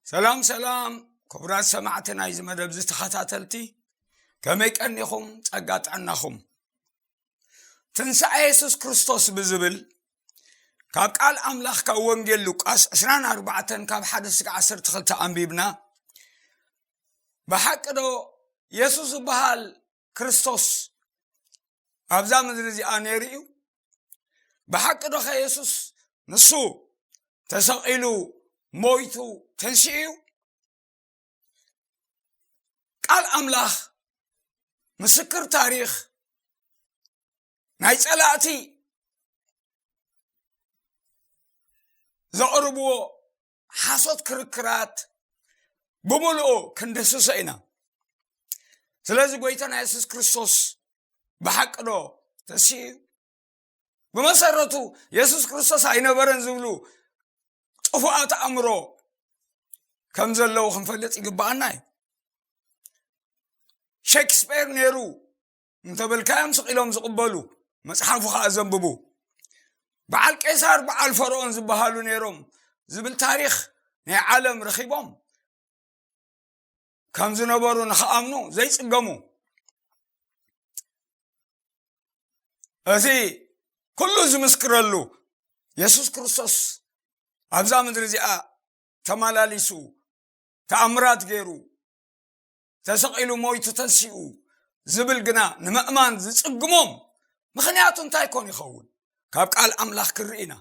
ሰላም ሰላም፣ ክቡራት ሰማዕቲ ናይዚ መደብ ዝተኸታተልቲ፣ ከመይ ቀኒኹም? ጸጋ ጥዕናኹም። ትንሳኤ የሱስ ክርስቶስ ብዝብል ካብ ቃል ኣምላኽ፣ ካብ ወንጌል ሉቃስ ዕስራን ኣርባዕተን፣ ካብ ሓደ እስከ ዓሰርተ ክልተ ኣንቢብና፣ ብሓቂ ዶ የሱስ ዝበሃል ክርስቶስ ኣብዛ ምድሪ እዚኣ ነይሩ እዩ? ብሓቂ ዶ ኸ የሱስ ንሱ ተሰቒሉ፣ ሞይቱ፣ ተንሲኡ እዩ? ቃል ኣምላኽ፣ ምስክር ታሪኽ፣ ናይ ጸላእቲ ዘቕርብዎ ሓሶት ክርክራት ብምልኡ ክንድህስሶ ኢና። ስለዚ ጎይታና የሱስ ክርስቶስ ብሓቂ ዶ ተሲኡ እዩ? ብመሰረቱ የሱስ ክርስቶስ ኣይነበረን ዝብሉ ጥፉኣት ኣእምሮ ከም ዘለዉ ክንፈልጥ ይግብኣና እዩ። ሸክስፔር ነይሩ እንተበልካዮም ስቕ ኢሎም ዝቕበሉ፣ መጽሓፉ ኸኣ ዘንብቡ። በዓል ቄሳር፣ በዓል ፈርኦን ዝበሃሉ ነይሮም ዝብል ታሪኽ ናይ ዓለም ረኺቦም ከም ዝነበሩ ንኽኣምኑ ዘይጽገሙ። እዚ ኩሉ ዝምስክረሉ የሱስ ክርስቶስ ኣብዛ ምድሪ እዚኣ ተመላሊሱ፣ ተኣምራት ገይሩ፣ ተሰቒሉ፣ ሞይቱ፣ ተንሲኡ ዝብል ግና ንምእማን ዝጽግሞም ምኽንያቱ እንታይ ኮን ይኸውን? ካብ ቃል ኣምላኽ ክርኢ ኢና።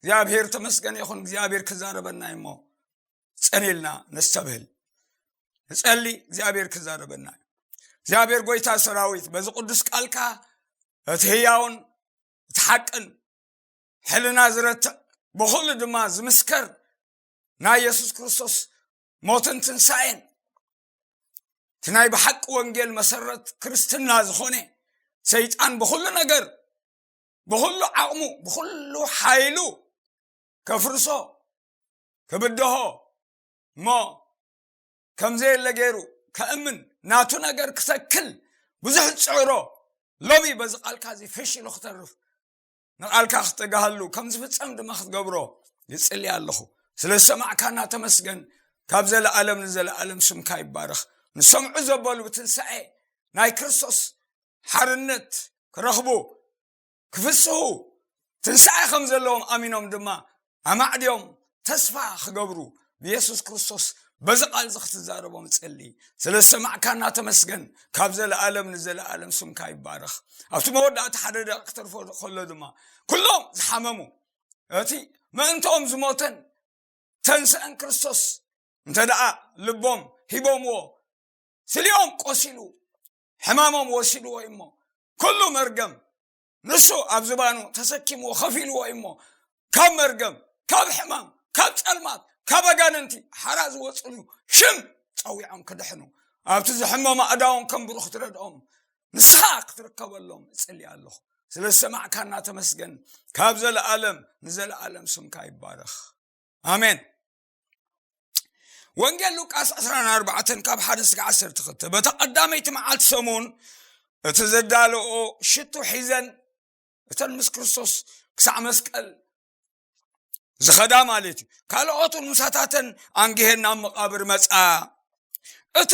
እግዚኣብሔር ተመስገን ይኹን። እግዚኣብሔር ክዛረበና እዩ እሞ ጸኒልና ነስተብህል። ንጸሊ፣ እግዚኣብሔር ክዛረበና እዩ። እግዚኣብሔር ጎይታ ሰራዊት፣ በዚ ቅዱስ ቃልካ፣ እቲ ህያውን እቲ ሓቅን፣ ሕልና ዝረትዕ፣ ብኹሉ ድማ ዝምስከር ናይ የሱስ ክርስቶስ ሞትን ትንሳኤን፣ እቲ ናይ ብሓቂ ወንጌል መሰረት ክርስትና ዝኾነ፣ ሰይጣን ብኹሉ ነገር፣ ብኹሉ ዓቕሙ፣ ብኹሉ ሓይሉ ከፍርሶ፣ ክብድሆ፣ እሞ ከም ዘየለ ገይሩ ከእምን፣ ናቱ ነገር ክተክል ብዙሕ ዝጽዕሮ፣ ሎሚ በዚ ቃልካ እዚ ፍሽ ኢሉ ክተርፍ፣ ንቃልካ ክተጋህሉ፣ ከም ዝፍጸም ድማ ክትገብሮ ይጽሊ ኣለኹ። ስለ ዝሰማዕካና ተመስገን። ካብ ዘለኣለም ንዘለኣለም ስምካ ይባረኽ። ንሰምዑ ዘበሉ ብትንሳኤ ናይ ክርስቶስ ሓርነት ክረኽቡ፣ ክፍስሁ፣ ትንሳኤ ከም ዘለዎም ኣሚኖም ድማ ኣማዕድዮም ተስፋ ክገብሩ፣ ብየሱስ ክርስቶስ በዚ ቃል እዚ ክትዛረቦም እጸሊ። ስለ ዝሰማዕካና ተመስገን። ካብ ዘለኣለም ንዘለኣለም ስምካ ይባረኽ። ኣብቲ መወዳእታ ሓደ ደቂቕ ክተርፎ ከሎ ድማ፣ ኩሎም ዝሓመሙ፣ እቲ ምእንትኦም ዝሞተን ተንስአን ክርስቶስ እንተ ደኣ ልቦም ሂቦምዎ፣ ስሊኦም ቆሲሉ፣ ሕማሞም ወሲድዎ እሞ፣ ኩሉ መርገም ንሱ ኣብ ዝባኑ ተሰኪምዎ፣ ከፊልዎ እሞ፣ ካብ መርገም፣ ካብ ሕማም፣ ካብ ጸልማት፣ ካብ ኣጋንንቲ ሓራ ዝወጽሉ ሽም ጸዊዖም ክድሕኑ፣ ኣብቲ ዝሕመሙ ኣእዳዎም ከንብሩ ክትረድኦም፣ ንስኻ ክትርከበሎም እጽሊ ኣለኹ። ስለ ዝሰማዕካና ተመስገን። ካብ ዘለኣለም ንዘለኣለም ስምካ ይባረኽ። ኣሜን። ወንጌል ሉቃስ ዕስራን ኣርባዕተን ካብ ሓደ እስከ ዓሰርተ ክልተ፣ በታ ቀዳመይቲ መዓልቲ ሰሙን እቲ ዘዳለኦ ሽቱ ሒዘን፣ እተን ምስ ክርስቶስ ክሳዕ መስቀል ዝኸዳ ማለት እዩ፣ ካልኦት እውን ምሳታተን ኣንጊሄን ናብ መቓብር መጻ። እቲ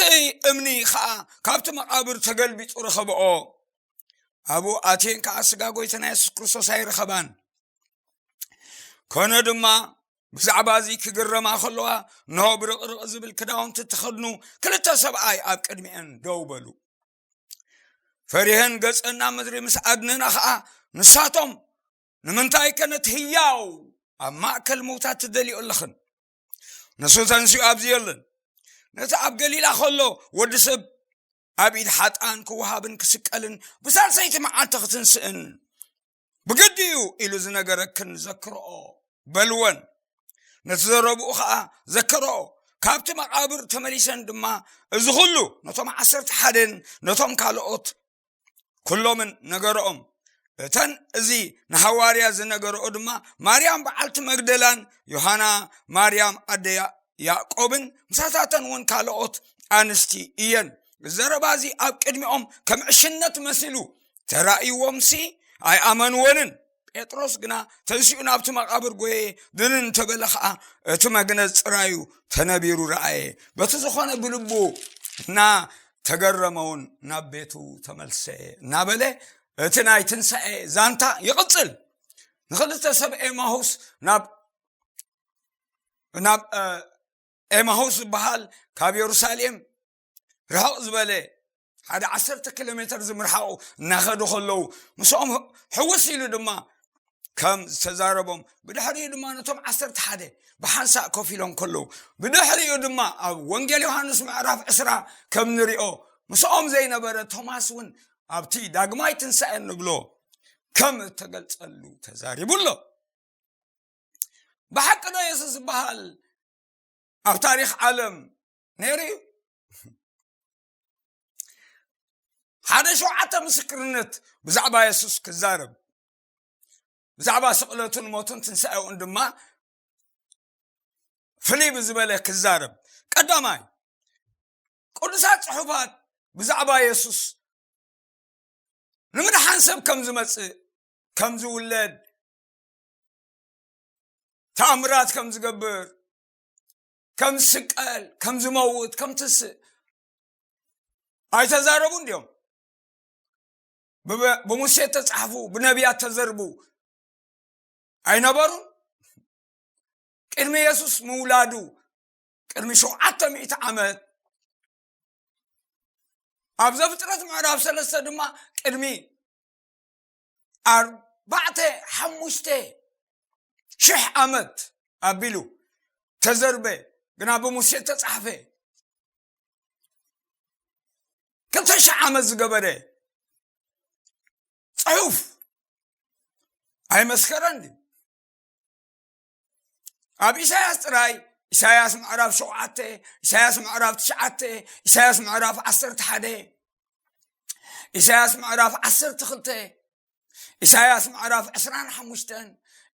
እምኒ ኸኣ ካብቲ መቓብር ተገልቢጡ ረኸብኦ። ኣብኡ ኣትየን ከኣ ስጋ ጎይታና የሱስ ክርስቶስ ኣይረኸባን። ኮነ ድማ ብዛዕባ እዚ ክግረማ ከለዋ፣ እንሆ ብርቕርቕ ዝብል ክዳውንቲ እተኸድኑ ክልተ ሰብኣይ ኣብ ቅድሚኤን ደው በሉ። ፈሪሀን ገጸን ናብ ምድሪ ምስ ኣድነና ኸኣ፣ ንሳቶም፣ "ንምንታይ ከ ነቲ ህያው ኣብ ማእከል ምውታት ትደልዮ ኣለኽን? ንሱ ተንሲኡ ኣብዚ የለን። ነቲ ኣብ ገሊላ ከሎ ወዲ ሰብ ኣብ ኢድ ሓጥኣን ክወሃብን ክስቀልን ብሳልሰይቲ መዓልቲ ክትንስእን ብግዲ እዩ ኢሉ ዝነገረክን ዘክርኦ" በልወን። ነቲ ዘረብኡ ኸኣ ዘከርኦ። ካብቲ መቓብር ተመሊሰን ድማ እዚ ኹሉ ነቶም ዓሰርተ ሓደን ነቶም ካልኦት ኩሎምን ነገርኦም። እተን እዚ ንሃዋርያ ዝነገርኦ ድማ ማርያም በዓልቲ መግደላን ዮሃና፣ ማርያም ኣደ ያ-፣ ያዕቆብን ምሳታተን እውን ካልኦት ኣንስቲ እየን። ዘረባ እዚ ኣብ ቅድሚኦም ከም ዕሽነት መሲሉ ተራእይዎምሲ ኣይኣመንወንን። ጴጥሮስ ግና ተንሲኡ ናብቲ መቓብር ጎየ፣ ድንን እንተበለ ኸዓ እቲ መግነዝ ጥራዩ ተነቢሩ ረኣየ። በቲ ዝኾነ ብልቡ እናተገረመ እውን ናብ ቤቱ ተመልሰ እናበለ እቲ ናይ ትንሳኤ ዛንታ ይቕጽል። ንኽልተ ሰብ ኤማሁስ ናብ ናብ ኤማሁስ ዝበሃል ካብ የሩሳሌም ርሕቕ ዝበለ ሓደ ዓሰርተ ኪሎ ሜትር ዝምርሓቑ እናኸዱ ከለዉ ምስኦም ሕውስ ኢሉ ድማ ከም ዝተዛረቦም ብድሕሪኡ ድማ ነቶም ዓሰርተ ሓደ ብሓንሳእ ኮፍ ኢሎም ከለዉ ብድሕሪኡ ድማ ኣብ ወንጌል ዮሃንስ ምዕራፍ ዕስራ ከም ንሪኦ ምስኦም ዘይነበረ ቶማስ እውን ኣብቲ ዳግማይ ትንሳኤ እንብሎ ከም እተገልጸሉ ተዛሪቡ ኣሎ። ብሓቂ ዶ የሱስ ዝበሃል ኣብ ታሪኽ ዓለም ነይሩ እዩ? ሓደ ሸውዓተ ምስክርነት ብዛዕባ የሱስ ክዛረብ፣ ብዛዕባ ስቕለቱን ሞቱን ትንሳኤኡን ድማ ፍልይ ብዝበለ ክዛረብ። ቀዳማይ፣ ቅዱሳት ጽሑፋት ብዛዕባ የሱስ ንምድሓን ሰብ ከም ዝመጽእ፣ ከም ዝውለድ፣ ተኣምራት ከም ዝገብር፣ ከም ዝስቀል፣ ከም ዝመውት፣ ከም ትስእ ኣይተዛረቡን ድዮም? ብበ-፣ ብሙሴ ተጻሕፉ፣ ብነቢያት ተዘርቡ ኣይነበሩን? ቅድሚ የሱስ ምውላዱ ቅድሚ ሸውዓተ ሚእቲ ዓመት ኣብ ዘፍጥረት ምዕራፍ ሰለስተ ድማ ቅድሚ ኣርባዕተ ሓሙሽተ ሽሕ ዓመት ኣቢሉ ተዘርበ፣ ግና ብሙሴ ተጻሕፈ። ክልተ ሽሕ ዓመት ዝገበረ ጽሑፍ ኣይመስከረን ድዩ? ኣብ ኢሳያስ ጥራይ፣ ኢሳያስ ምዕራፍ ሸውዓተ፣ ኢሳያስ ምዕራፍ ትሽዓተ፣ ኢሳያስ ምዕራፍ ዓሰርተ ሓደ፣ ኢሳያስ ምዕራፍ ዓሰርተ ክልተ፣ ኢሳያስ ምዕራፍ ዕስራን ሓሙሽተን፣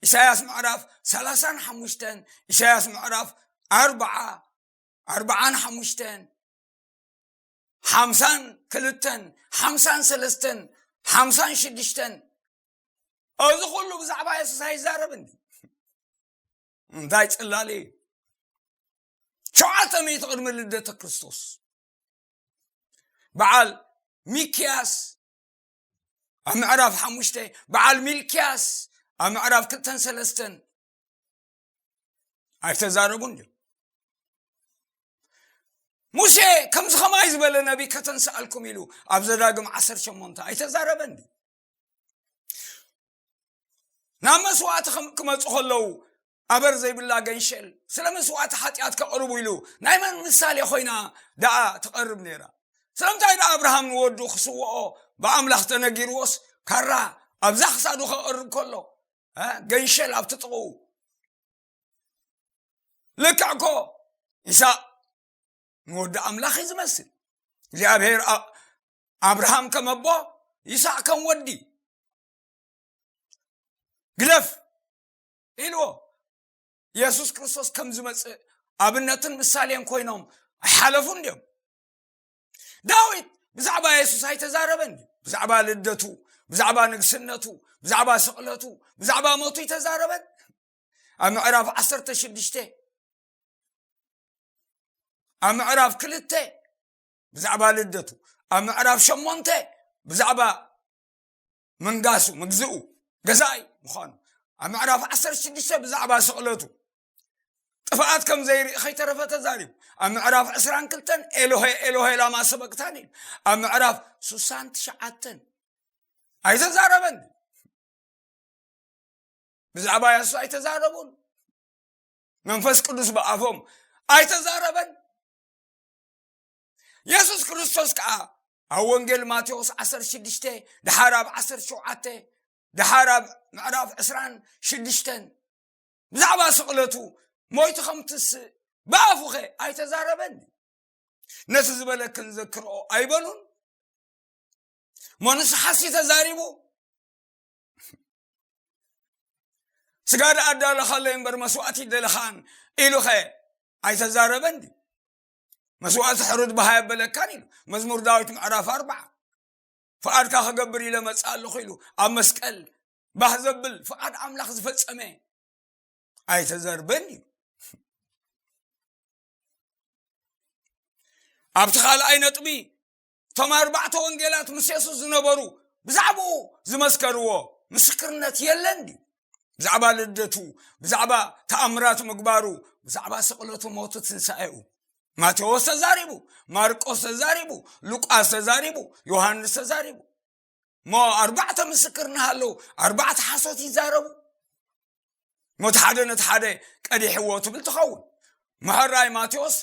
ኢሳያስ ምዕራፍ ሰላሳን ሓሙሽተን፣ ኢሳያስ ምዕራፍ ኣርብዓ፣ ኣርብዓን ሓሙሽተን፣ ሓምሳን ክልተን፣ ሓምሳን ሰለስተን፣ ሓምሳን ሽዱሽተን፣ እዚ ኩሉ ብዛዕባ የሱስ ኣይዛረብን። እንታይ ጽላል እዩ? ሸውዓተ ሚእቲ ቅድሚ ልደተ ክርስቶስ በዓል ሚክያስ ኣብ ምዕራፍ ሓሙሽተ፣ በዓል ሚልክያስ ኣብ ምዕራፍ ክልተን ሰለስተን ኣይተዛረቡን ድዩ? ሙሴ ከምዚ ኸማይ ዝበለ ነቢ ከተንስኣልኩም ኢሉ ኣብ ዘዳግም ዓሰርተ ሸሞንተ ኣይተዛረበን ድዩ? ናብ መስዋእቲ ከም ክመጹ ከለዉ ኣበር ዘይብላ ገንሸል ስለ መስዋእቲ ሓጢኣት ከቕርቡ ኢሉ ናይ መን ምሳሌ ኮይና ደኣ ትቐርብ ነይራ? ስለምንታይ ደኣ ኣብርሃም ንወዱ ክስውኦ ብኣምላኽ ተነጊርዎስ ካራ ኣብዛ ክሳዱ ከቕርብ ከሎ፣ እ፣ ገንሸል ኣብቲ ጥቕኡ? ልክዕ እኮ ይስሐቅ ንወዲ ኣምላኽ እዩ ዝመስል። እግዚኣብሔር ኣ-፣ ኣብርሃም ከም ኣቦ፣ ይስሐቅ ከም ወዲ። ግደፍ ኢልዎ። የሱስ ክርስቶስ ከም ዝመጽእ ኣብነትን ምሳሌን ኮይኖም ኣይሓለፉን ድዮም? ዳዊት ብዛዕባ የሱስ ኣይተዛረበን ድዩ? ብዛዕባ ልደቱ፣ ብዛዕባ ንግስነቱ፣ ብዛዕባ ስቕለቱ፣ ብዛዕባ ሞቱ ኣይተዛረበን? ኣብ ምዕራፍ ዓሰርተ ሽዱሽተ፣ ኣብ ምዕራፍ ክልተ ብዛዕባ ልደቱ፣ ኣብ ምዕራፍ ሸሞንተ ብዛዕባ ምንጋሱ፣ ምግዝኡ፣ ገዛኢ ምዃኑ፣ ኣብ ምዕራፍ ዓሰርተ ሽዱሽተ ብዛዕባ ስቕለቱ፣ ጥፍኣት ከም ዘይርኢ ከይተረፈ ተዛሪቡ። ኣብ ምዕራፍ ዕስራን ክልተን ኤሎሄ ኤሎሄ ላማ ሰበቅታኒ ኢሉ። ኣብ ምዕራፍ ስሳን ትሽዓተን ኣይተዛረበን። ብዛዕባ የሱስ ኣይተዛረቡን። መንፈስ ቅዱስ ብኣፎም ኣይተዛረበን። የሱስ ክርስቶስ ከኣ ኣብ ወንጌል ማቴዎስ ዓሰርተ ሽዱሽተ፣ ደሓር ኣብ ዓሰርተ ሸውዓተ፣ ደሓር ኣብ ምዕራፍ ዕስራን ሽዱሽተን ብዛዕባ ስቕለቱ፣ ሞይቱ ከም ትስእ ብኣፉኸ ኣይተዛረበን? ነቲ ዝበለ ክንዘክርኦ ኣይበሉን? እሞ ንስሓሲ ተዛሪቡ? ስጋ ደኣ ኣዳለኻለይ እምበር መስዋእቲ ደለኻን ኢሉኸ ኣይተዛረበን ድዩ? መስዋእቲ ሕሩድ ባሃይ ኣበለካን ኢሉ። መዝሙር ዳዊት ምዕራፍ ኣርብዓ። ፍቓድካ ክገብር ኢለ መጽእ ኣለኹ ኢሉ ኣብ መስቀል ባህ ዘብል ፍቓድ ኣምላኽ ዝፈጸመ ኣይተዘርበን እዩ። ኣብቲ ካልኣይ ነጥቢ፣ እቶም ኣርባዕተ ወንጌላት ምስ የሱስ ዝነበሩ ብዛዕባኡ ዝመስከርዎ ምስክርነት የለን ድዩ? ብዛዕባ ልደቱ፣ ብዛዕባ ተኣምራት ምግባሩ፣ ብዛዕባ ስቕለቱ፣ ሞቱ፣ ትንሳኤኡ ማቴዎስ ተዛሪቡ፣ ማርቆስ ተዛሪቡ፣ ሉቃስ ተዛሪቡ፣ ዮሃንስ ተዛሪቡ። እሞ ኣርባዕተ ምስክር እናሃለዉ ኣርባዕተ ሓሶት ይዛረቡ። እሞ እቲ ሓደ ነቲ ሓደ ቀዲሕዎ ትብል ትኸውን። ምሕራይ ማቴዎስ፣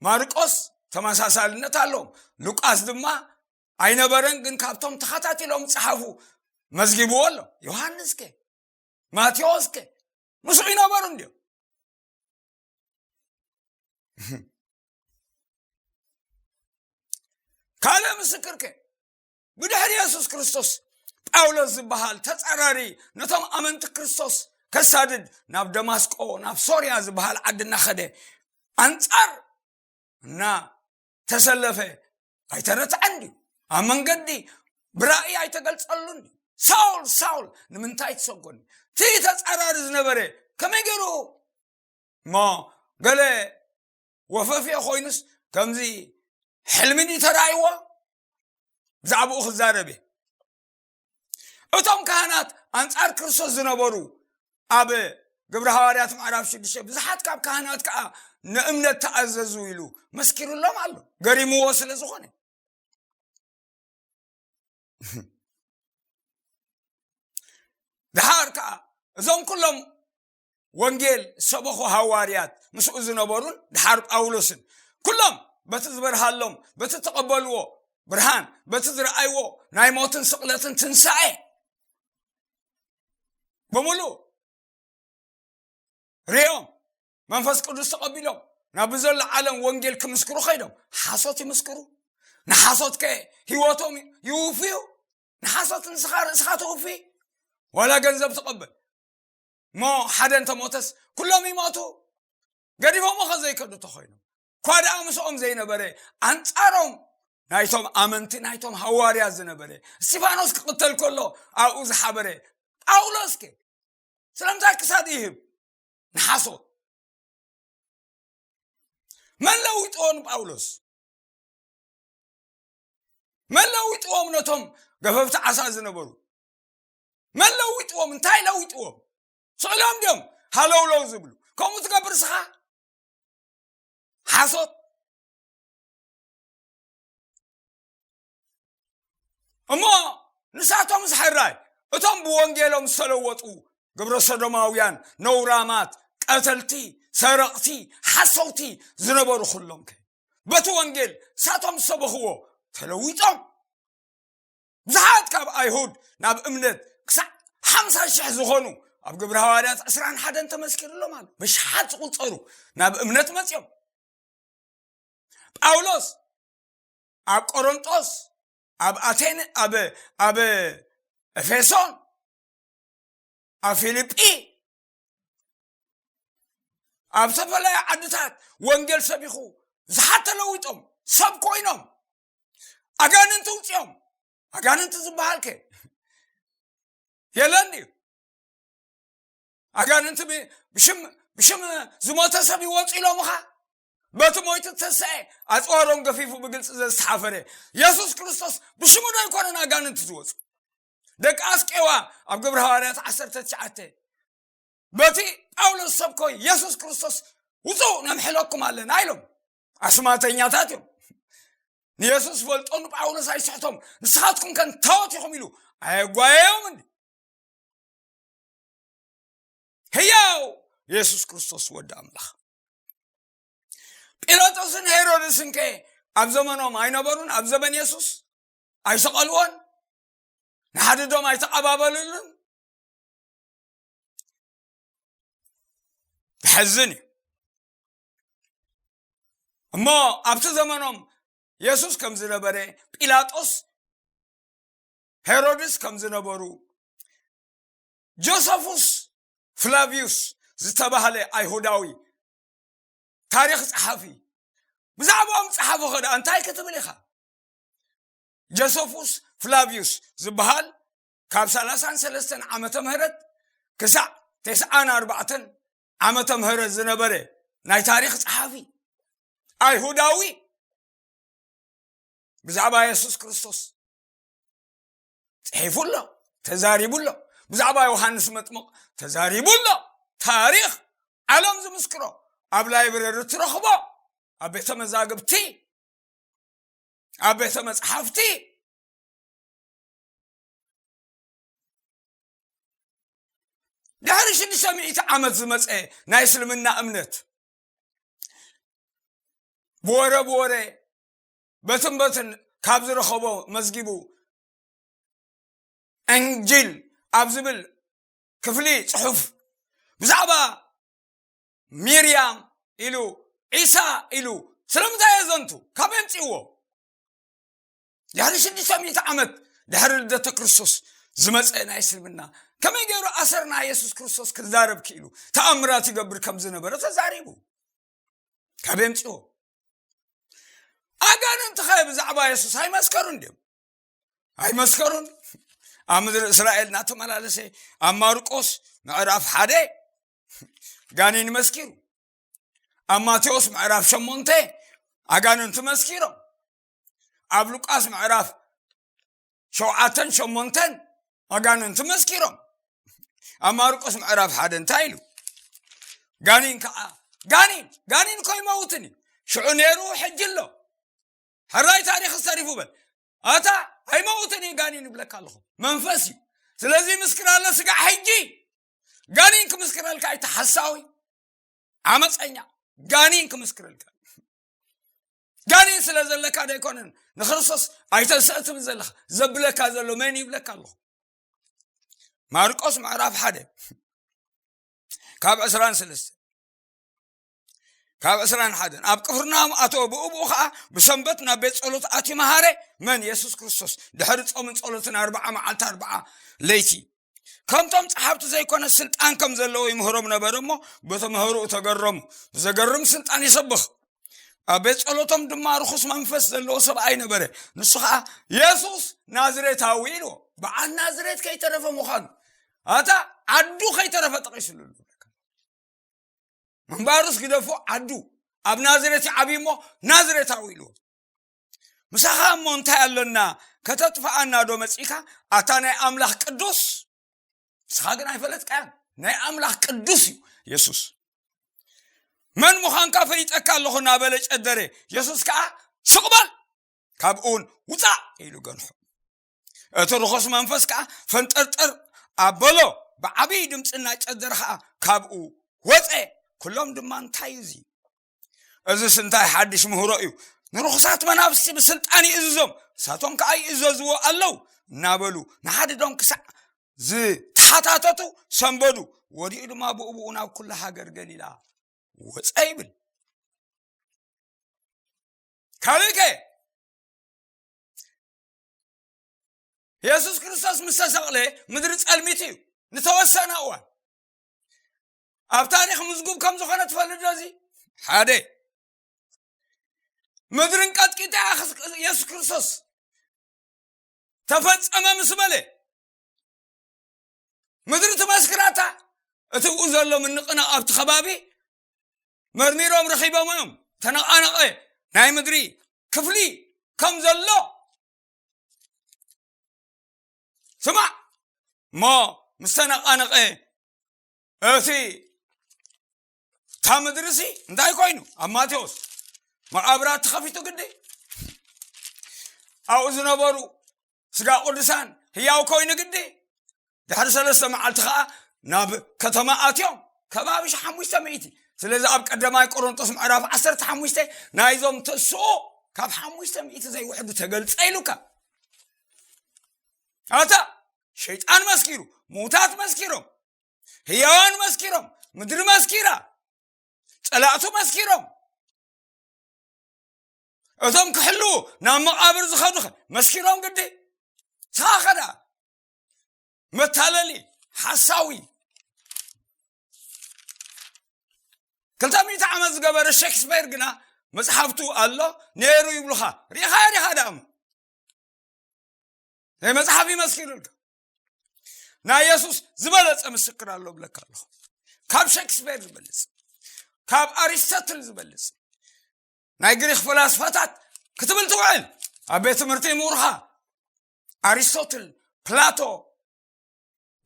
ማርቆስ ተመሳሳልነት ኣለዎም። ሉቃስ ድማ ኣይነበረን፣ ግን ካብቶም ተኸታቲሎም ጸሓፉ መዝጊብዎ ኣሎ። ዮሃንስ ከ? ማቴዎስ ከ? ምስኡ ይነበሩ እንድዮም። ካልእ ምስክር ከ? ብድሕሪ የሱስ ክርስቶስ ጳውሎስ ዝበሃል ተጻራሪ ነቶም ኣመንቲ ክርስቶስ ከሳድድ ናብ ደማስቆ፣ ናብ ሶርያ ዝበሃል ዓዲ እናኸደ ኣንጻር እናተሰለፈ ኣይተረትዐን ድዩ? ኣብ መንገዲ ብራእይ ኣይተገልጸሉን ድዩ? ሳውል፣ ሳውል፣ ንምንታይ ትሰጎኒ? እቲ ተጻራሪ ዝነበረ ከመይ ገይሩ እሞ ገለ ወፈፍዮ ኮይኑስ ከምዚ ሕልሚ ድዩ ተራእይዎ? ብዛዕባኡ ክዛረብ እየ። እቶም ካህናት ኣንጻር ክርስቶስ ዝነበሩ ኣብ ግብሪ ሃዋርያት ምዕራፍ ሽዱሽተ፣ ብዙሓት ካብ ካህናት ከኣ ንእምነት ተኣዘዙ ኢሉ መስኪሩሎም ኣሎ፣ ገሪምዎ ስለ ዝኾነ። ድሓር ከኣ እዞም ኩሎም ወንጌል ሰበኹ ሃዋርያት ምስኡ ዝነበሩን ድሓር ጳውሎስን ኩሎም በቲ ዝበርሃሎም፣ በቲ ተቐበልዎ ብርሃን፣ በቲ ዝረኣይዎ ናይ ሞትን ስቕለትን ትንሳኤ ብምሉእ ርእዮም መንፈስ ቅዱስ ተቐቢሎም ናብ ዘሎ ዓለም ወንጌል ክምስክሩ ከይዶም ሓሶት ይምስክሩ። ንሓሶት ከ ህይወቶም ይውፍዩ። ንሓሶት ንስኻ ርእስኻ ተውፊ ዋላ ገንዘብ ትቐበል። እሞ ሓደ እንተሞተስ ኩሎም ይሞቱ። ገዲፎሞ ከ ዘይከዱ ተኾይኖም እኳ ደኣ ምስኦም ዘይነበረ ኣንጻሮም ናይቶም ኣመንቲ ናይቶም ሃዋርያ ዝነበረ እስቲፋኖስ ክቕተል ከሎ ኣብኡ ዝሓበረ ጳውሎስ ከ ስለምንታይ ክሳድ ይህብ ንሓሶት? መን ለዊጥዎ ንጳውሎስ? መን ለዊጥዎም ነቶም ገፈፍቲ ዓሳ ዝነበሩ? መን ለዊጥዎም? እንታይ ለዊጥዎም? ስእሎም ድዮም ሃለውለው ዝብሉ? ከምኡ ትገብር ስኻ ሓሶት። እሞ ንሳቶም ዝሕራይ እቶም ብወንጌሎም ዝተለወጡ ግብረ ሰዶማውያን፣ ነውራማት፣ ቀተልቲ፣ ሰረቕቲ፣ ሓሰውቲ ዝነበሩ ኩሎም ከ በቲ ወንጌል ንሳቶም ዝሰበኽዎ ተለዊጦም። ብዙሓት ካብ ኣይሁድ ናብ እምነት ክሳዕ ሓምሳ ሽሕ ዝኾኑ ኣብ ግብረ ሃዋርያት ዕስራን ሓደን ተመስኪሩሎም ኣሎ። ብሽሓት ዝቑጸሩ ናብ እምነት መጽዮም። ጳውሎስ ኣብ ቆሮንጦስ፣ ኣብ ኣቴን፣ ኣብ ኣብ ኤፌሶን፣ ኣብ ፊልጲ፣ ኣብ ዝተፈላለዩ ዓድታት ወንጌል ሰቢኹ ብዙሓት ተለዊጦም ሰብ ኮይኖም ኣጋንንቲ ውፅኦም። ኣጋንንቲ ዝበሃል ከ የለን ድዩ? ኣጋንንቲ ብ- ብሽም ብሽም ዝሞተ ሰብ ይወፁ ኢሎምኻ? በቲ ሞይቱ ተሰኤ ኣፅዋሮም ገፊፉ ብግልፂ ዘዝተሓፈረ የሱስ ክርስቶስ ብሽሙ ዶ ኣይኮነን ኣጋንንቲ ዝወፁ? ደቂ ኣስቄዋ ኣብ ግብረ ሃዋርያት ዓሰርተ ትሽዓተ በቲ ጳውሎስ ሰብኮ የሱስ ክርስቶስ ውፁ ነምሕለኩም ኣለና ኢሎም። ኣስማተኛታት እዮም። ንየሱስ ፈልጦ ንጳውሎስ ኣይስሕቶም። ንስኻትኩም ከ እንታወት ኢኹም ኢሉ ኣየጓየዮም እንዲ ህያው የሱስ ክርስቶስ ወዲ ኣምላኽ። ጲላጦስን ሄሮድስን ከ ኣብ ዘመኖም ኣይነበሩን? ኣብ ዘመን የሱስ ኣይሰቐልዎን? ንሓድዶም ኣይተቐባበሉሉን? ይሕዝን እዩ። እሞ ኣብቲ ዘመኖም የሱስ ከም ዝነበረ፣ ጲላጦስ፣ ሄሮድስ ከም ዝነበሩ፣ ጆሰፉስ ፍላቪዩስ ዝተባህለ ኣይሁዳዊ ታሪኽ ጸሓፊ ብዛዕባኦም ጸሓፎ ኸ ደኣ እንታይ ክትብል ኢኻ? ጆሰፉስ ፍላቪዩስ ዝበሃል ካብ ሰላሳን ሰለስተን ዓመተ ምህረት ክሳዕ ተስዓን ኣርባዕተን ዓመተ ምህረት ዝነበረ ናይ ታሪኽ ጸሓፊ ኣይሁዳዊ ብዛዕባ የሱስ ክርስቶስ ጽሒፉ ኣሎ፣ ተዛሪቡ ኣሎ። ብዛዕባ ዮሃንስ መጥምቕ ተዛሪቡ ኣሎ። ታሪኽ ዓለም ዝምስክሮ፣ ኣብ ላይብረሪ ትረኽቦ፣ ኣብ ቤተ መዛግብቲ፣ ኣብ ቤተ መጽሓፍቲ። ድሕሪ ሽዱሽተ ሚእቲ ዓመት ዝመጸ ናይ እስልምና እምነት ብወረ ብወረ፣ በትን በትን ካብ ዝረኸቦ መዝጊቡ እንጂል ኣብ ዝብል ክፍሊ ጽሑፍ ብዛዕባ ሚርያም ኢሉ፣ ዒሳ ኢሉ ስለምንታይ የዘንቱ? ካብ የምጽእዎ? ድሕሪ ሽዱሽተ ሚእቲ ዓመት ድሕሪ ልደተ ክርስቶስ ዝመጸ ናይ እስልምና ከመይ ገይሩ ኣሰርና የሱስ ክርስቶስ ክዛረብ ክኢሉ፣ ተኣምራት ይገብር ከም ዝነበረ ተዛሪቡ? ካብ የምጽእዎ? ኣጋንንቲ ኸ ብዛዕባ የሱስ ኣይመስከሩን ድዮም? ኣይመስከሩን? ኣብ ምድሪ እስራኤል እናተመላለሰ ኣብ ማርቆስ ምዕራፍ ሓደ ጋኔን መስኪሩ፣ ኣብ ማቴዎስ ምዕራፍ ሸሞንተ ኣጋንንቲ መስኪሮም፣ ኣብ ሉቃስ ምዕራፍ ሸውዓተን ሸሞንተን ኣጋንንቲ መስኪሮም። ኣብ ማርቆስ ምዕራፍ ሓደ እንታይ ኢሉ? ጋኒን ከዓ፣ ጋኒን፣ ጋኒን እኮ ይመውትን እዩ። ሽዑ ነይሩ፣ ሕጂ ኣሎ። ሕራይ ታሪኽ ዝተሪፉ በል። ኣታ ኣይመውትን እዩ ጋኒን ይብለካ ኣለኹ። መንፈስ እዩ። ስለዚ ምስክር ኣሎ ስጋዕ ሕጂ። ጋኒን ክምስክረልካ ኣይተ ሓሳዊ ዓመፀኛ። ጋኒን ክምስክረልካ። ጋኒን ስለ ዘለካ ዶ ኣይኮነን ንክርስቶስ ኣይተንስእ ትብል ዘለኻ? ዘብለካ ዘሎ መን ይብለካ ኣለኹ? ማርቆስ ምዕራፍ ሓደ ካብ ዕስራን ሰለስተ፣ ካብ ዕስራን ሓደን፣ ኣብ ቅፍርናሆም ኣተወ። ብኡ ብኡ ኸዓ ብሰንበት ናብ ቤት ጸሎት ኣትዩ መሃረ። መን? የሱስ ክርስቶስ። ድሕሪ ጾምን ጸሎትን ኣርብዓ መዓልቲ ኣርብዓ ለይቲ። ከምቶም ጸሓፍቲ ዘይኮነ ስልጣን ከም ዘለዎ ይምህሮም ነበረ እሞ፣ በቲ ምህሮኡ ተገረሙ። ብዘገርም ስልጣን ይሰብኽ። ኣብ ቤት ጸሎቶም ድማ ርኹስ መንፈስ ዘለዎ ሰብኣይ ነበረ። ንሱ ኸዓ የሱስ ናዝሬታዊ ኢልዎ። በዓል ናዝሬት ከይተረፈ ምዃኑ፣ ኣታ ዓዱ ከይተረፈ ጠቒሱሉ ኣሎ። ምንባሩስ ግደፎ፣ ዓዱ ኣብ ናዝሬት ይዓብዩ እሞ ናዝሬታዊ ኢልዎ። ምሳኻ እሞ እንታይ ኣሎና? ከተጥፍኣና ዶ መጺእካ? ኣታ ናይ ኣምላኽ ቅዱስ፣ ንስኻ ግን ኣይፈለጥካያን። ናይ ኣምላኽ ቅዱስ እዩ የሱስ። መን ምዃንካ ፈሊጠካ ኣለኹ እናበለ ጨደረ። የሱስ ከኣ ስቕ በል፣ ካብኡ እውን ውጻእ ኢሉ ገንሖ። እቲ ርኹስ መንፈስ ከኣ ፈንጠርጠር ኣበሎ፣ ብዓብዪ ድምፂ እናጨደረ ከኣ ካብኡ ወፀ። ኩሎም ድማ እንታይ እዩ እዚ? እዚስ እንታይ ሓድሽ ምህሮ እዩ? ንርኹሳት መናፍስቲ ብስልጣን ይእዝዞም፣ ንሳቶም ከኣ ይእዘዝዎ ኣለዉ እናበሉ ንሓድዶም ክሳዕ ዝተሓታተቱ ሰንበዱ። ወዲኡ ድማ ብኡ ብኡ ናብ ኩላ ሃገር ገሊላ ወፀ ይብል። ካልእ ከ? የሱስ ክርስቶስ ምስ ተሰቕለ ምድሪ ጸልሚት እዩ ንተወሰነ እዋን። ኣብ ታሪኽ ምዝጉብ ከም ዝኾነ ትፈልጥ ዶ? እዚ ሓደ ምድርን ቀጥቂጣ የሱስ ክርስቶስ ተፈጸመ ምስ በለ ምድሪ ትመስክራታ። እቲ ብኡ ዘሎ ምንቕናቕ ኣብቲ ከባቢ መርሚሮም ረኺቦም እዮም። ተነቓነቐ ናይ ምድሪ ክፍሊ ከም ዘሎ ስማዕ እሞ ምስ ተነቓነቐ እቲ እታ ምድሪ ሲ እንታይ ኮይኑ? ኣብ ማቴዎስ መቓብራት ተኸፊቱ ግዲ ኣብኡ ዝነበሩ ስጋ ቅዱሳን ህያው ኮይኑ ግዲ ድሕሪ ሰለስተ መዓልቲ ኸዓ ናብ ከተማ ኣትዮም። ከባቢ ሽ ሓሙሽተ ሚእቲ። ስለዚ ኣብ ቀዳማይ ቆሮንጦስ ምዕራፍ ዓሰርተ ሓሙሽተ ናይዞም ተስኡ ካብ ሓሙሽተ ሚእቲ ዘይውሕዱ ተገልጸ ኢሉካ። ኣታ ሸይጣን መስኪሩ፣ ምዉታት መስኪሮም፣ ህያዋን መስኪሮም፣ ምድሪ መስኪራ፣ ጸላእቱ መስኪሮም፣ እቶም ክሕሉ ናብ መቓብር ዝኸዱ ኸ መስኪሮም ግዲ። ሳኸዳ መታለሊ ሓሳዊ። ክልተ ሚእቲ ዓመት ዝገበረ ሼክስፔር ግና መጽሓፍቱ ኣሎ ነይሩ ይብሉኻ። ሪኻ ሪኻ ዳእሞ ናይ መጽሓፍ ይመስኪሩልካ። ናይ የሱስ ዝበለጸ ምስክር ኣሎ ብለካ ኣለኹ። ካብ ሸክስፔር ዝበልጽ፣ ካብ ኣሪስቶትል ዝበልጽ፣ ናይ ግሪክ ፈላስፋታት ክትብል ትውዕል። ኣብ ቤት ትምህርቲ ምሁርኻ ኣሪስቶትል፣ ፕላቶ፣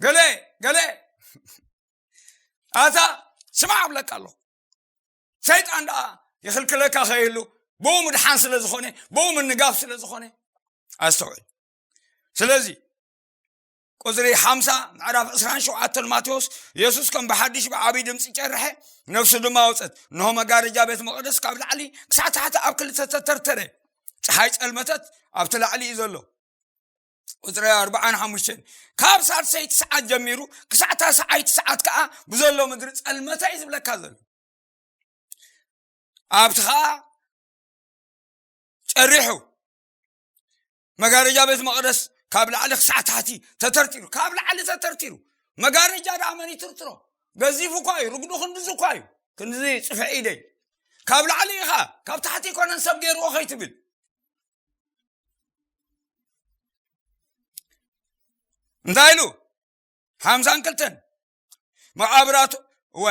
ገለ ገለ። ኣታ ስማዕ እብለካ ኣለኹ። ሰይጣን ደኣ ይኽልክለካ ከይህሉ፣ ብኡ ምድሓን ስለ ዝኾነ፣ ብኡ ምንጋፍ ስለ ዝኾነ፣ ኣስተውዕል። ስለዚ ቁጽሪ ሓምሳ ምዕራፍ ዕስራን ሸውዓተን ማቴዎስ፣ የሱስ ከም ብሓድሽ ብዓብዪ ድምጺ ጨርሐ፣ ነፍሱ ድማ ወጸት። እንሆ መጋረጃ ቤት መቕደስ ካብ ላዕሊ ክሳዕ ታሕቲ ኣብ ክልተ ተተርተረ። ጸሓይ ጸልመተት፣ ኣብቲ ላዕሊ እዩ ዘሎ። ቁጽሪ ኣርባዓን ሓሙሽተን፣ ካብ ሳልሰይቲ ሰዓት ጀሚሩ ክሳዕ ታስዓይቲ ሰዓት ከኣ ብዘሎ ምድሪ ጸልመተ እዩ ዝብለካ ዘሎ። ኣብቲ ኸኣ ጨሪሑ፣ መጋረጃ ቤት መቕደስ ካብ ላዕሊ ክሳዕ ታሕቲ ተተርቲሩ፣ ካብ ላዕሊ ተተርቲሩ። መጋረጃ ደኣ መን ይትርትሮ? ገዚፍ እኳ እዩ፣ ርግዱ ክንድዚ እኳ እዩ፣ ክንድዚ ጽፍዒ ኢደይ። ካብ ላዕሊ ኢኻ፣ ካብ ታሕቲ ኣይኮነን ሰብ ገይርዎ ከይትብል። እንታይ ኢሉ? ሓምሳን ክልተን መቓብራቱ፣ እወ፣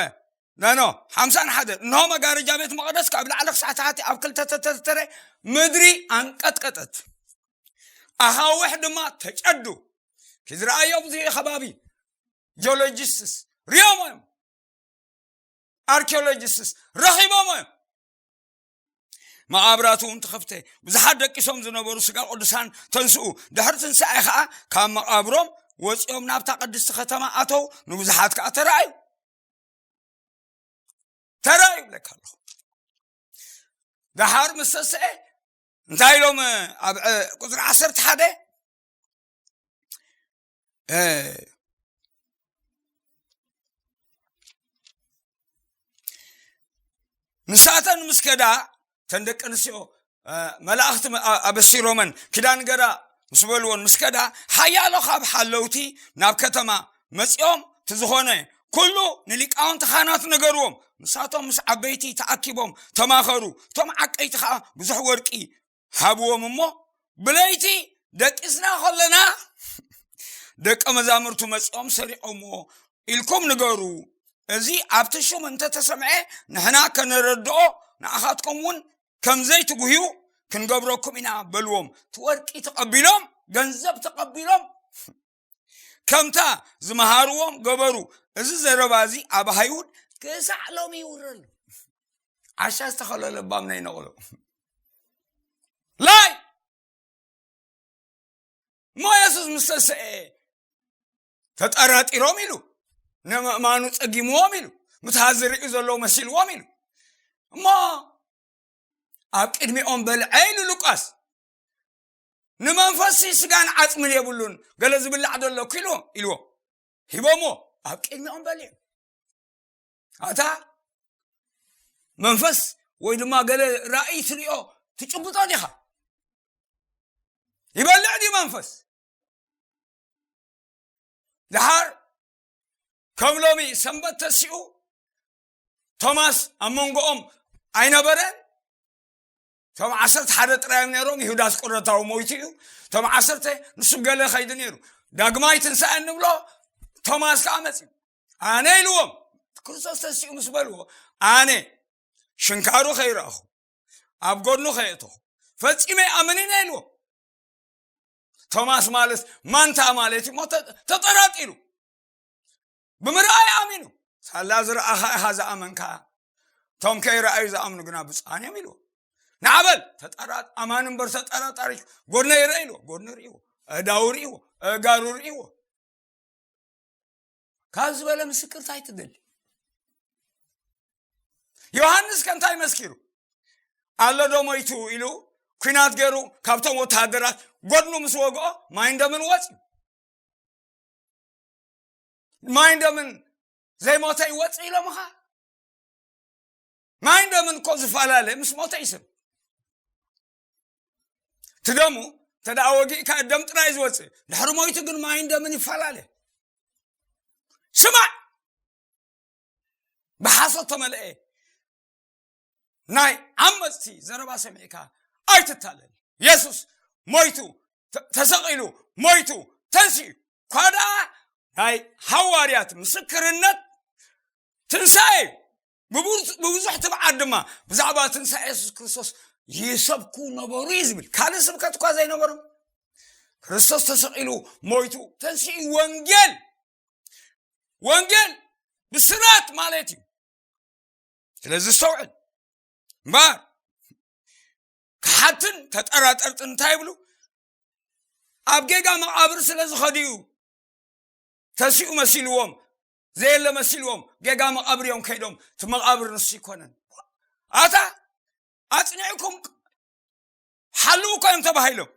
ነኖ፣ ሓምሳን ሓደ፣ እንሆ መጋረጃ ቤት መቕደስ ካብ ላዕሊ ክሳዕ ታሕቲ ኣብ ክልተ ተተርተረ፣ ምድሪ ኣንቀጥቀጠት፣ ኣኻውሕ ድማ ተጨዱ። ክዝረኣዮ ብዙ ከባቢ ጂኦሎጂስትስ ሪኦም እዮም፣ ኣርኪኦሎጂስትስ ረኺቦም እዮም። መቓብራቱ እውን ተኸፍተ። ብዙሓት ደቂሶም ዝነበሩ ስጋ ቅዱሳን ተንስኡ። ድሕሪ ትንሳኤ ኸዓ ካብ መቓብሮም ወፂኦም ናብታ ቅድስቲ ከተማ ኣተው። ንብዙሓት ከዓ ተራእዩ። ተራእዩ ይብለካ ኣለኹ። ደሓር ምስ ተስአ እንታይ ኢሎም ኣብ ዕ-፣ ቁፅሪ ዓሰርተ ሓደ፣ እ፣ ንሳተን ምስ ከዳ፣ እተን ደቂ ኣንስትዮ፣ እ፣ መላእኽቲ መ-፣ ኣ-፣ ኣበሲሮመን፣ ኪዳን ገዳ ምስ በልዎን ምስ ከዳ፣ ሓያሎ ካብ ሓለውቲ ናብ ከተማ መጺኦም፣ እቲ ዝኾነ ኩሉ ንሊቃውንቲ ካህናት ነገርዎም። ንሳቶም ምስ ዓበይቲ ተኣኪቦም ተማኸሩ። እቶም ዓቀይቲ ኸዓ ብዙሕ ወርቂ ሃብዎም እሞ፣ ብለይቲ ደቂስና ከለና ደቀ መዛሙርቱ መጺኦም ሰሪቖምዎ ኢልኩም ንገሩ። እዚ ኣብቲ ሹም እንተተሰምዐ፣ ንሕና ከነረድኦ፣ ንኣኻትኩም እውን ከም ዘይትጉህዩ ክንገብረኩም ኢና በልዎም። እቲ ወርቂ ተቐቢሎም፣ ገንዘብ ተቐቢሎም፣ ከምታ ዝመሃርዎም ገበሩ። እዚ ዘረባ እዚ ኣብ ኣይሁድ ክሳዕ ሎሚ ይውረ ኣሎ። ዓሻ ዝተኸሎ ለባም ነይነቕሎ። ላይ እሞ የሱስ ምስ ተስአ ተጠራጢሮም ኢሉ፣ ንምእማኑ ጸጊምዎም ኢሉ፣ ምትሃት ዝርእዩ ዘለዉ መሲልዎም ኢሉ። እሞ ኣብ ቅድሚኦም በልዐ ኢሉ ሉቃስ። ንመንፈስሲ ስጋን ዓጽምን የብሉን፣ ገለ ዝብላዕ ዶ ኣለኩ ኢሉ፣ ኢልዎ። ሂቦምዎ፣ ኣብ ቅድሚኦም በሊዑ። ኣታ መንፈስ ወይ ድማ ገለ ራእይ ትሪኦ ትጭብጦ ዲኻ? ይበልዕ ድዩ መንፈስ? ደሓር ከም ሎሚ ሰንበት ተሲኡ ቶማስ ኣብ መንጎኦም ኣይነበረን። እቶም ዓሰርተ ሓደ ጥራይ እዮም ነይሮም። ይሁዳ ኣስቆሮታዊ ሞይቱ እዩ። እቶም ዓሰርተ፣ ንሱ ገለ ከይዱ ነይሩ። ዳግማይ ትንሳኤ እንብሎ ቶማስ ከኣ መጺኡ። ኣነ ኢልዎም፣ ክርስቶስ ተሲኡ ምስ በልዎ፣ ኣነ ሽንካሩ ከይረኣኹ፣ ኣብ ጎድኑ ከየእተኹ፣ ፈጺመ ኣይኣምንን እየ ኢልዎም። ቶማስ ማለት ማንታ ማለት እዩ እሞ ተ-፣ ተጠራጢሩ። ብምርኣይ ኣሚኑ። ሳላ ዝረኣኻ ኢኻ ዝኣመንካ። እቶም ከይረኣዩ ዝኣምኑ ግና ብፁዓን እዮም ኢልዎ። ንዓበል ተጠራ-፣ ኣማኒ እምበር ተጠራጣሪ ጎድነይ ርአ ኢልዎ። ጎድኑ ርእይዎ። ኣእዳዉ ርእይዎ። ኣእጋሩ ርእይዎ። ካብ ዝበለ ምስክር እንታይ ትደሊ? ዮሃንስ ከ እንታይ መስኪሩ? ኣሎ ዶ ሞይቱ ኢሉ ኲናት ገይሩ ካብቶም ወተሃደራት ጎድኑ ምስ ወግኦ ማይ እንደምን ወፅዩ። ማይ እንደምን ዘይሞተ ይወፅእ ኢሎምኻ? ማይ እንደምን እኮ ዝፈላለ ምስ ሞተ ይስብ። እቲ ደሙ እንተ ደኣ ወጊእካ ደም ጥራይ ዝወፅእ፣ ድሕሪ ሞይቱ ግን ማይ እንደምን ይፈላለ። ስማዕ፣ ብሓሶት ተመልአ ናይ ዓመፅቲ ዘረባ ሰሚዕካ ኣይትታለል። የሱስ ሞይቱ፣ ተ-፣ ተሰቒሉ፣ ሞይቱ፣ ተንሲኡ። እኳ ደኣ ናይ ሃዋርያት ምስክርነት ትንሳኤ እዩ። ብብዙ- ብብዙሕ ትብዓት ድማ ብዛዕባ ትንሳኤ የሱስ ክርስቶስ ይሰብኩ ነበሩ እዩ ዝብል። ካልእ ስብከት እኳ ዘይነበሮም፣ ክርስቶስ ተሰቒሉ፣ ሞይቱ፣ ተንሲኡ፣ ወንጌል፣ ወንጌል ብስራት ማለት እዩ። ስለዚ ዝተውዕል እምበር፣ ክሓትን ተጠራጠርትን እንታይ ይብሉ? ኣብ ጌጋ መቓብር ስለ ዝኸዱ እዩ ተሲኡ መሲልዎም፣ ዘየለ መሲልዎም፣ ጌጋ መቓብር እዮም ከይዶም፣ እቲ መቓብር ንሱ ይኮነን። ኣታ ኣጽኒዕኩም ሓልው እኮ እዮም ተባሂሎም።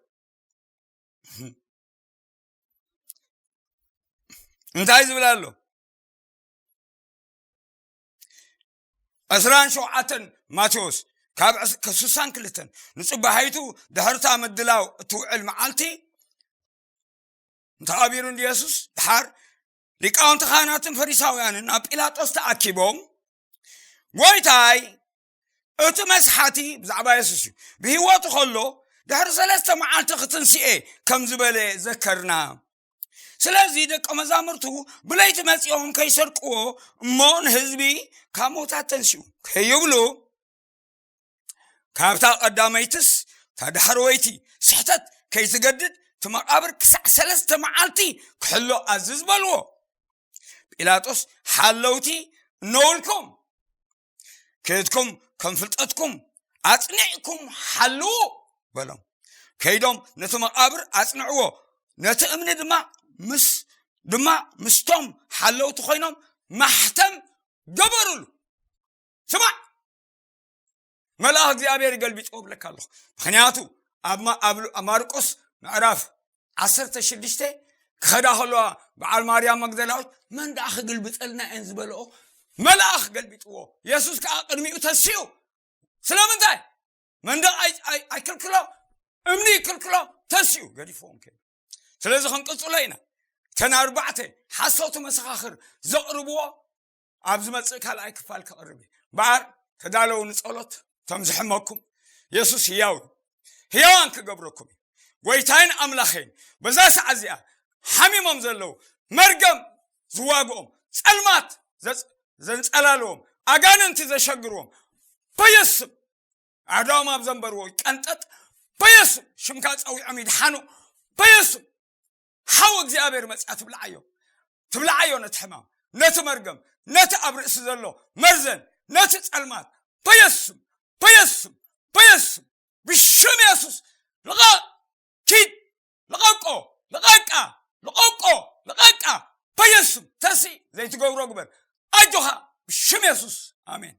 እንታይ ዝብል ኣሎ? ዕስራን ሸውዓተን ማቴዎስ ካብ ዕስ- ከ- ስሳን ክልተን ንጽባሒቱ ድሕርታ ምድላው እትውዕል መዓልቲ እንተቐቢሩ እንዲ የሱስ ድሓር ሊቃውንቲ ካህናትን ፈሪሳውያንን ናብ ጲላጦስ ተኣኪቦም፣ ጎይታይ፣ እቲ መስሓቲ ብዛዕባ የሱስ እዩ፣ ብህይወቱ ከሎ ድሕሪ ሰለስተ መዓልቲ ክትንስኤ ከም ዝበለ ዘከርና። ስለዚ ደቀ መዛሙርቱ ብለይቲ መጺኦም ከይሰርቅዎ እሞ ንህዝቢ ካብ ሞታት ተንሲኡ ከይብሉ፣ ካብታ ቀዳመይትስ እታ ዳሕረወይቲ ስሕተት ከይትገድድ እቲ መቓብር ክሳዕ ሰለስተ መዓልቲ ክሕሎ ኣዝዝ በልዎ። ጲላጦስ ሓለውቲ እነውልኩም፣ ከይድኩም ከም ፍልጠትኩም ኣጽኒዕኩም ሓልዉ በሎም። ከይዶም ነቲ መቓብር ኣጽንዕዎ፣ ነቲ እምኒ ድማ ምስ ድማ ምስቶም ሓለውቲ ኮይኖም ማሕተም ገበሩሉ። ስማዕ፣ መልኣኽ እግዚኣብሔር ይገልቢጥዎ ብለካ ኣለኹ። ምክንያቱ ኣብ ማ- ኣብ ሉ- ኣብ ማርቆስ ምዕራፍ ዓሰርተ ሽዱሽተ ክኸዳ ከለዋ በዓል ማርያም መግደላዊት መን ደኣ ክግልብጠልና እየን ዝበልኦ መልኣኽ ገልቢጥዎ። የሱስ ከዓ ቅድሚኡ ተሲኡ። ስለምንታይ? መንደቕ ኣይ- ኣይ- ኣይክልክሎ፣ እምኒ ይክልክሎ፣ ተሲኡ ገዲፍዎም ከ። ስለዚ ክንቅጽሎ ኢና። እተን ኣርባዕተ ሓሰውቲ መሰኻኽር ዘቕርብዎ ኣብ ዝመጽእ ካልኣይ ክፋል ክቕርብ እዩ። በኣር ተዳለዉ ንጸሎት። እቶም ዝሕመኩም የሱስ ህያው እዩ። ህያዋን ክገብረኩም እዩ። ጎይታይን ኣምላኸይን፣ በዛ ሰዓት እዚኣ ሓሚሞም ዘለዉ፣ መርገም ዝዋግኦም፣ ጸልማት ዘጽ- ዘንጸላልዎም፣ ኣጋንንቲ ዘሸግርዎም፣ በየስም ኣእዳዎም ኣብ ዘንበርዎ ይቀንጠጥ። በየስም ሽምካ ጸዊዖም ይድሓኑ። በየስም ሓው እግዚኣብሔር መጽኣ ትብልዓዮ፣ ትብልዓዮ ነቲ ሕማም፣ ነቲ መርገም፣ ነቲ ኣብ ርእሲ ዘሎ መርዘን፣ ነቲ ጸልማት። በየስም በየስም በየስም ብሽም የሱስ ልቐቕ፣ ኪድ፣ ልቐቆ፣ ልቐቃ፣ ልቐቆ፣ ልቐቃ። በየስም ተሲ ዘይትገብሮ ግበር። ኣጆኻ ብሽም የሱስ። ኣሜን።